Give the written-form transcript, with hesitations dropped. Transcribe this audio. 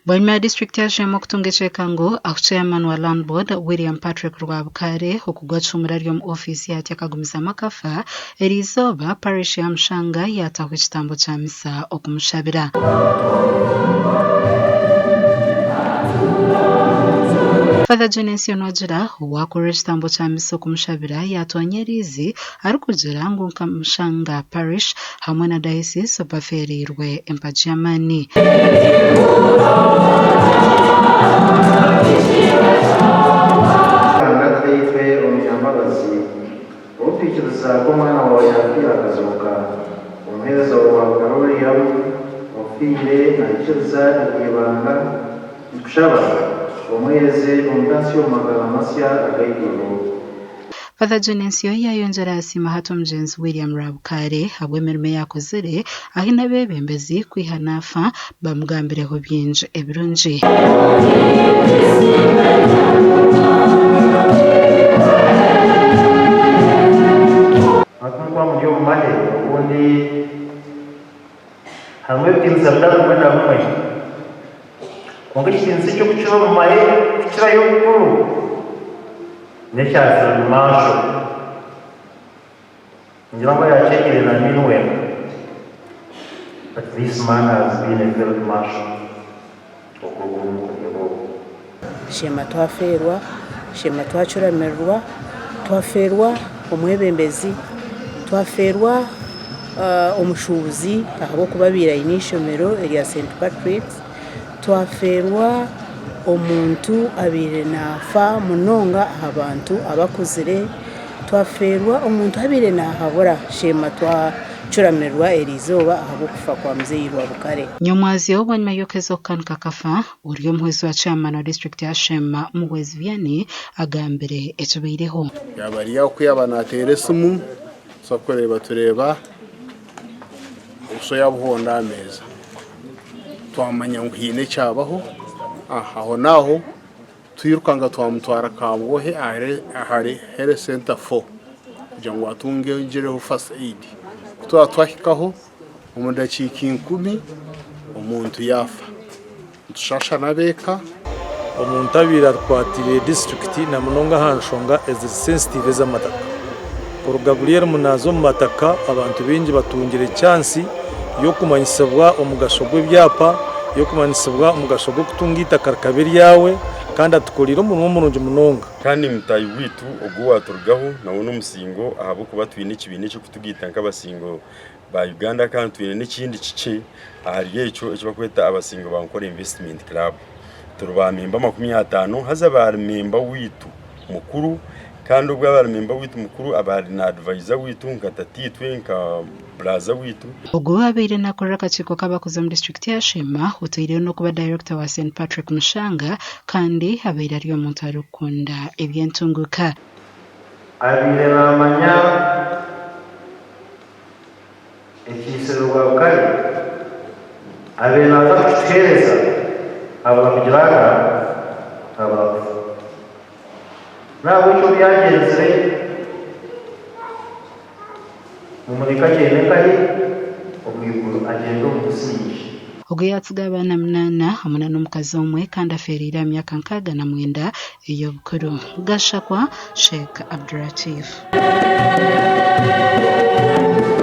Bwanyima ya disiturikiti ya Sheema okutunga ekyekango ahu Chairman wa Land Board, William Patrick Rwabukaare okugwa kihumura ari omu ofiisi ati akagumizamu akafa, eriizooba Parish ya Mushanga yaataho ekitambo kya misa okumushabira. Father Genesio Nwagira owaakorera ekitambo kya misa okumushabira yaatwanya eriizi arikugira ngu nka Mushanga Parish hamwe na Diocese bafeereirwe empagi y'amaani. Ruhanga Tataitwe omunyambabazi, obu twikiriza ku Omwana waawe yaafiire akazooka, omuheereza waawe Rwabukaroriramu ofiire naikiriza eryo ibanga, nitukushaba omweze omutaasye omu magara masya ag'eiguru. Father Genesio yaayongyera yaasiima hati omugyenzi William Rwabukaare ahabw'emirimo ei akozire ahi n'abeebembezi kwiha naafa bamugambireho bingi ebirungi. Hati mukuba muri omu mahe obundi harimu ebitiinisa bitari bimwe na bimwe. Kwonka ekitiinisa eky'okukira omu mahe kukirayo obukuru n'ekya Field Marshal. Ningira ngu ayaakyegire na Minuel. But this man has been a Field Marshal okuruga omu bukoryo obu. Sheema twafeerwa, Sheema twacuramirirwa, twafeerwa omwebembezi, twafeerwa omushuubuzi ahabw'okuba abaire aine eishomero erya St Patrick's, twafeerwa omuntu abaire naafa munonga aha bantu abakuzire, twafeerwa omuntu abaire naahabura. Sheema twacuramirwa eriizooba ahabw'okufa kwa Muzeeyi Rwabukare. Nyomwazyo bwanyima y'okwezi okukanika akafa, Ori omuhwezi wa Chairman wa disiturikiti ya Sheema, Muhwezi Vianney agambire ekibaireho. Yaaba ari aho ku yaaba naateera esimu, tuza kureeba tureeba obuso yaabuhonda aha meeza. Twamanya ngu haine ekyabaho, ahonaaho twirukanga twamutwara Kabwohe ahari Health Centre 4 kugira ngu atungireho First Aid. Ku twaba twahikaho omu dakiika ikumi omuntu yaafa. Nitushasha n'abeeka. Omuntu abaire akwatiriire disiturikiti na munonga aha nshonga eziri sensitive ez'amataka. Kuruga buri erimu naaza omu mataka abantu baingi batungire chansi y'okumanyisibwa omugasho gw'ebyapa, y'okumanyisibwa omugasho gw'okutunga eitaka rikaba eryawe kandi atukoriire omurimo murungi munonga. Kandi mutaahi waitu ogu owaaturugaho nawe n'omusingo ahabw'okuba twine ekibiina ekirikutugaita nk'abasingo ba Uganda kandi twine n'ekindi kikye ahari ekyo eki barikweta Abasingo ba Nkore Investment Club. Turi ba memba 50 haza aba memba waitu mukuru kandi obwo aba memba waitu mukuru aba ari na adviser waitu nka tataitwe nka buraza waitu. Ogu abaire nakorera akakiiko k'abakuzi omu disiturikiti ya Sheema otaireho n'okuba dayirekita wa St Patrick Mushanga kandi abaire ari omuntu arikukunda eby'entunguuka. Abaire naamanya Ekiitsire Rwabukare abaire naaza kukituheereza abura kugira ata? Abura kufa. N'ahabw'ekyo obu yaagyenzire, mumureke agyende nkahi? Omu iguru, agyende omu busingye. Ogu yaatsiga abaana munaana hamwe na n'omukazi omwe kandi afeereire aha myaka 69 ey'obukuru. Gashakwa Sheikh Abduratif.